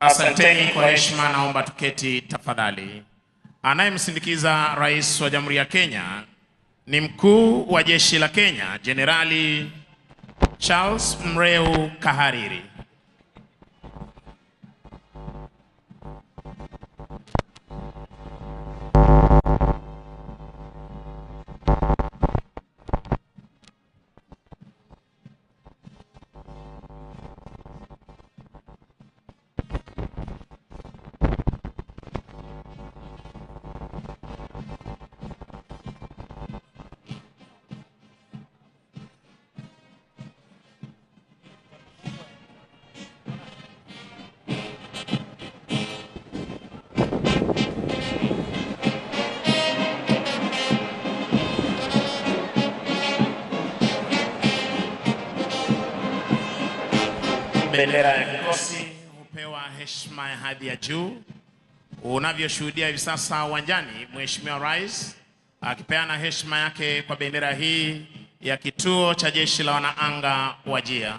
Asanteni kwa heshima, naomba tuketi tafadhali. Anayemsindikiza Rais wa Jamhuri ya Kenya ni mkuu wa jeshi la Kenya, Jenerali Charles Mreu Kahariri. Bendera ya kikosi hupewa heshima ya hadhi ya juu. Unavyoshuhudia hivi sasa uwanjani, Mheshimiwa Rais akipeana heshima yake kwa bendera hii ya kituo cha jeshi la wanaanga Wajir.